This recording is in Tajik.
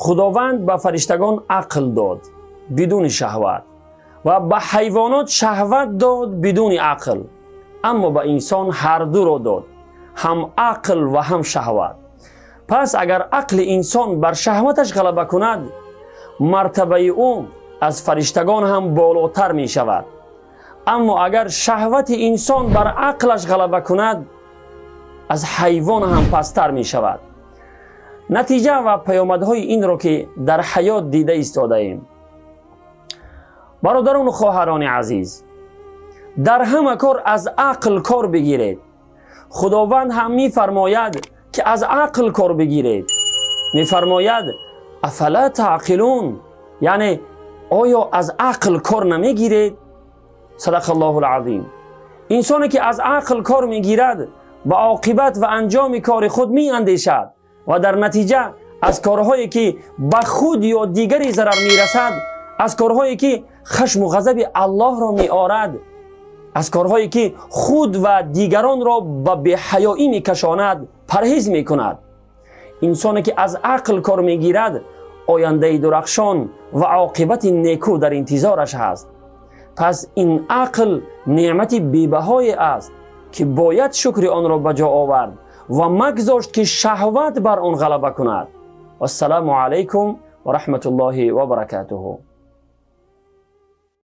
Худованд ба фариштагон ақл дод бидуни шаҳват ва ба ҳайвонот шаҳват дод бидуни ақл, аммо ба инсон ҳар дуро дод, ҳам ақл ва ҳам шаҳват. Пас агар ақли инсон бар шаҳваташ ғалаба кунад, мартабаи ӯ аз фариштагон ҳам болотар мешавад. Аммо агар шаҳвати инсон бар ақлаш ғалаба кунад, аз ҳайвон ҳам пасттар мешавад. Натиҷа ва паёмадҳои инро ки дар ҳаёт дида истодаем. Бародарону хоҳарони азиз, дар ҳама кор аз ақл кор бигиред. Худованд ҳам мефармояд, ки аз ақл кор бигиред. Мефармояд: أفلا تعقلون, яъне оё аз ақл кор намегиред? صدق الله العظيم. Инсоне ки аз ақл кор мегирад, ба оқибат ва анҷоми кори худ меандешад ва дар натиҷа аз корҳое, ки ба худ ё дигаре зарар мерасад, аз корҳое, ки хашму ғазаби Аллоҳро меорад, аз корҳое, ки худ ва дигаронро ба беҳаёӣ мекашонад, парҳез мекунад. Инсоне ки аз ақл кор мегирад, ояндаи дурахшон ва оқибати некӯ дар интизораш ҳаст. Пас ин ақл неъмати бебаҳое аст, ки бояд шукри онро ба ҷо овард ва магзошт, ки шаҳват бар он ғалаба кунад. Вассалому алайкум ва раҳматуллоҳи ва баракатуҳу.